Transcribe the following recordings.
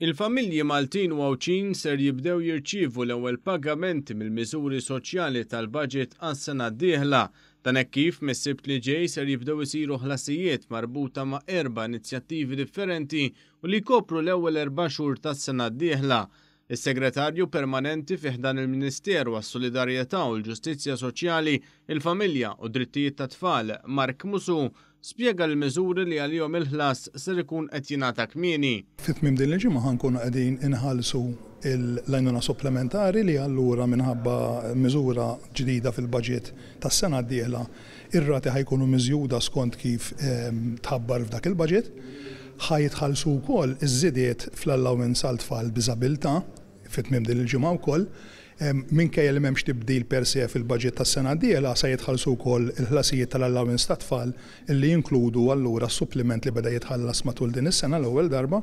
Il-familji Maltin u Għawdxin ser jibdew jirċievu l-ewwel pagamenti mill-miżuri soċjali tal-Budget għas-sena d-dieħla. Dan hekk kif mis-Sibt li ġej ser jibdew isiru ħlasijiet marbuta ma' erba' inizjattivi differenti u li jkopru l-ewwel erba' xhur tas-sena d-dieħla. Is-Segretarju Permanenti fi ħdan il-Ministeru għas-Solidarjetà u l-Ġustizzja Soċjali, il-Familja u d-Drittijiet tat-Tfal, Mark Musù, spjega l-miżuri li għalihom il-ħlas ser ikun qed jingħata kmieni. Fi tmiem din il-ġimgħa ħa nkunu qegħdin inħallsu l-għajnuna supplementari li allura minħabba miżura ġdida fil-budget tas-sena d-dieħla ir-rati ħa jkunu miżjuda skont kif tħabbar f'dak il-budget. Ħa jitħallsu wkoll iż-żidiet fl-allowance għal tfal b'diżabilità fi tmiem din il-ġimgħa wkoll. Minkejja li m'hemmx tibdil per se fil-budget tas-sena d-dieħla, sa jitħallsu wkoll il-ħlasijiet tal-allowance tat-tfal li jinkludu allura s-suppliment li beda jitħallas matul din is-sena l-ewwel darba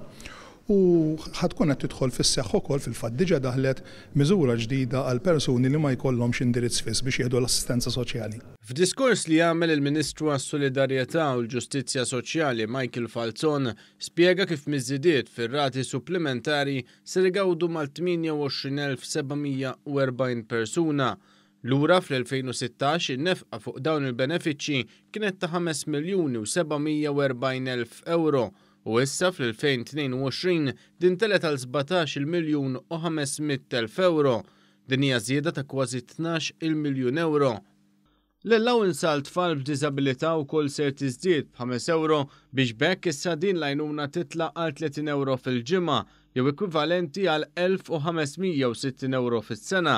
u ħa tkun qed tidħol fis-seħħ ukoll, fil-fatt diġà daħlet, miżura ġdida għal persuni li ma jkollhomx indirizz fiss biex jieħdu l-assistenza soċjali. F'diskors li għamel il-Ministru għas-Solidarjetà u l-Ġustizzja Soċjali Michael Falzon spjega kif miż-żidiet fir-rati supplimentari ser igawdu mal-28,740 persuna. Lura fl-2016 in-nefqa fuq dawn il-benefiċċji kienet ta' 5,740,000 ewro u issa fl-2022 din telgħet għal 17-il miljun u 500,000 ewro. Din hija żieda ta' kważi 12-il miljun ewro. L-allowance għal tfal b'diżabilità wkoll ser tiżdied b'ħames ewro biex b'hekk issa din l-għajnuna titla' għal 30 ewro fil-ġimgħa jew ekwivalenti għal 1,560 ewro fis-sena.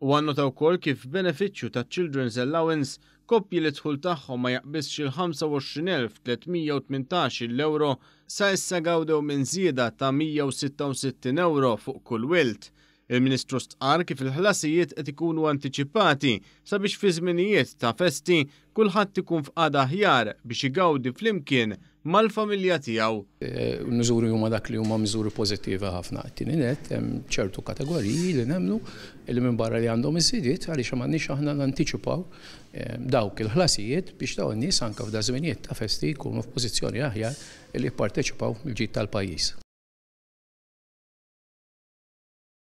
Huwa nnota wkoll kif b'benefiċċju taċ-Children's Allowance Koppji li d-dħul tagħhom ma jaqbiżx il-25,318 ewro sa issa gawdew minn żieda ta' 166 ewro fuq kull wild. Il-Ministru stqarr kif il-ħlasijiet qed ikunu antiċipati sabiex fi żminijiet ta' festi kulħadd ikun f'qagħda aħjar biex igawdi flimkien mal-familja tiegħu. Il-miżuri huma dak li huma miżuri pożittivi ħafna. It-tieni nett hemm ċertu kategoriji li nemmnu li minbarra li għandhom iż-żidiet għaliex m'għandniex aħna nantiċipaw dawk il-ħlasijiet biex dawn in-nies anke f'da żminijiet ta' festi jkunu f'pożizzjoni aħjar li jipparteċipaw mill-ġid tal-pajjiż.